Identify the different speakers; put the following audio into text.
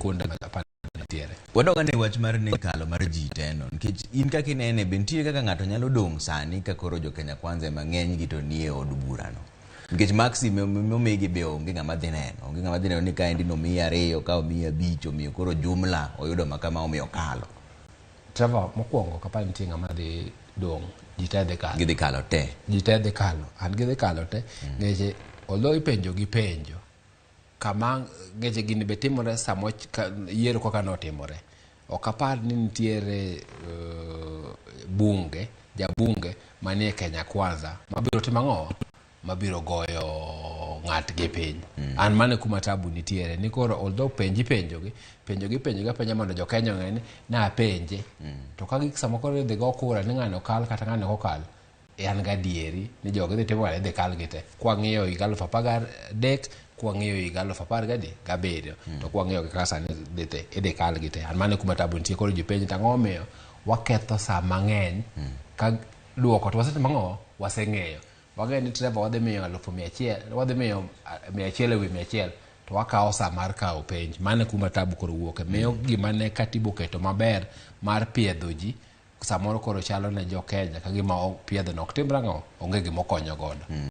Speaker 1: kuonde ma apar nitiere.
Speaker 2: Wadog ane wach mar ne kalo mar ji te no nikech in kaka inene be nitie kaka ng'ato nyalo dong' sani ka koro jo Kenya Kwanza ema ng'eny gi to nie od burano. Nikech maksi momigi be onge ng'ama dhi neno. Onge ng'ama dhi neno ni kaendi nomiyi ariyo ka omiyi abich omiyo koro jumla oyudo ma kama omiyo okalo.
Speaker 1: Trevor, mokwongo ok apar ni nitie ng'ama dhi dong', ji te dhi kalo.
Speaker 2: Gidhi kalo te.
Speaker 1: Ji te dhi kalo, an gidhi kalo te. Ngeche although ipenjo gi penjo, kama ngeche gini be timore samo yiero kaka notimore. Ok apar ni nitiere bunge, jabunge manie Kenya Kwanza mabiro timo ang'o? Mabiro goyo ng'atgi piny. An mano e kuma tabu nitiere ni koro although penj ipenjogi, penjogi ipenjogi apenja mondo jo Kenya ong'e ni napenje. To ka gik sama koro idhi go kura ni ng'ani okal kata ng'ani ok okal, an gadieri ni jogi dhi timo idhi kalgi te. Kwang'iyo higa 2013, kwang'iyo higa 2017, to kwang'iyo gi kaka sani dhi te, idhi kalgi te. An mano e kuma tabu nitie koro ji penjo to ang'o momiyo waketho sa mang'eny ka duoko to wasetimo ang'o? Waseng'eyo. Wang'eyo ni Trevor wadhi miyo 100,000, wadhi miyo 100 e wi 100 to wakawo sa mar kawo penj. Mano e kuma tabu koro wuoke. Miyo gima ne katiba oketo maber mar piedho ji, samoro koro chalo ne jo Kenya ka gima piedho no ok timre ang'o? Onge gima okonyo godo.